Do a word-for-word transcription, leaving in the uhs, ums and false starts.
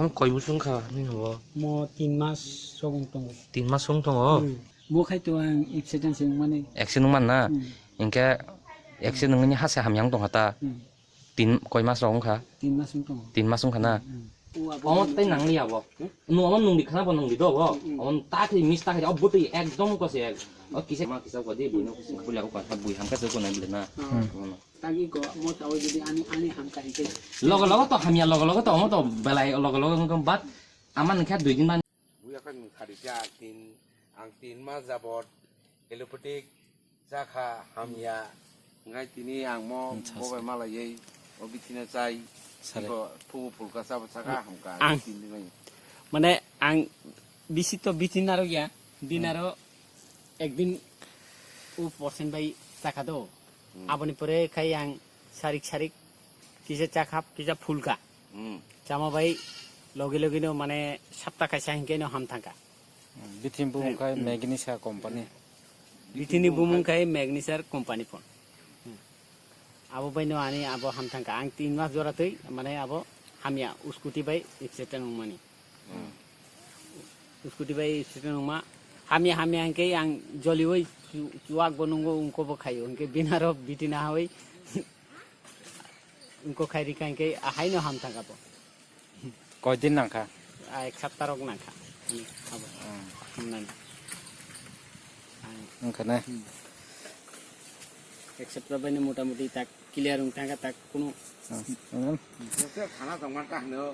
Ang koi bosong kha ni hobo? Mo tin mas sogong tongo. Tin mas song tongo? Hmm. Mo khai to ang accident se mani. Accident man na? Hmm. Inke accident ni hase hamyang tong hata. Hmm. Tin, koi mas rok wngkha? Tin mas wng tongo. Tin mas wngkha na? Hmm. Omo tei nang liya bo. Hmm? Nung omo nung di khana bo nung di do bo. Hmm, hmm. Omo ta khe mis ta khe o bwtwi ekdom ko se. O kisa ma kisa ko di bui no kisa bui la ko ka bui ham ka se ko na bile na. Hmm. Omo no. Tagi ko mo ta o jodi ani, ani ham ka hike. Logo logo to hamya logo logo to omo to belai logo logo wngkha bat ama nung khe dui din ban. Buya khe nung sari khe ang tin, ang tin mas jabot allopathic chakha hamya. Ngai tini ang mo hmm, sa, bobai sa. Malayei o bitina chai. Sare. Iko phubu phulka sabo chakha hamka. Ang tin din mai. Mane ang bisi to bitin aro ya, din aro ekdin u percent bai chakha do. Hmm. Aboni pore khai ang sarik sarik kisa chakhap, kisa phulka. Hmm. Chama bai logi logi no mane sapta kaisa hinkhe no ham thangka. Hmm. Bitin bumung khai Magnisar company. Bitin ni bumung khai Magnisar company phone. Hmm. Abo bai no ani abo ham thangka. Ang tin mas jora twi mane abo hamya scooty bai accident wngmani. Hmm. Scooty bai accident wngma. Hamya hamya hinkhe ang joliwi chu-, chuwak bo nungo ungko bo khaio. Hinkhe binaro bitina hawi ungko khai rikha hinkhe ahaino ham thangka bo. Koi din nangkha? Ah, ek sapta rok nangkha. Ani abo. Hmm. Hamnani. Ang wngkha na? Hmm. Ek sapta bai no mota moti tak clear wng thangkha tak kunu. Hmm. Khana tongma ta hino.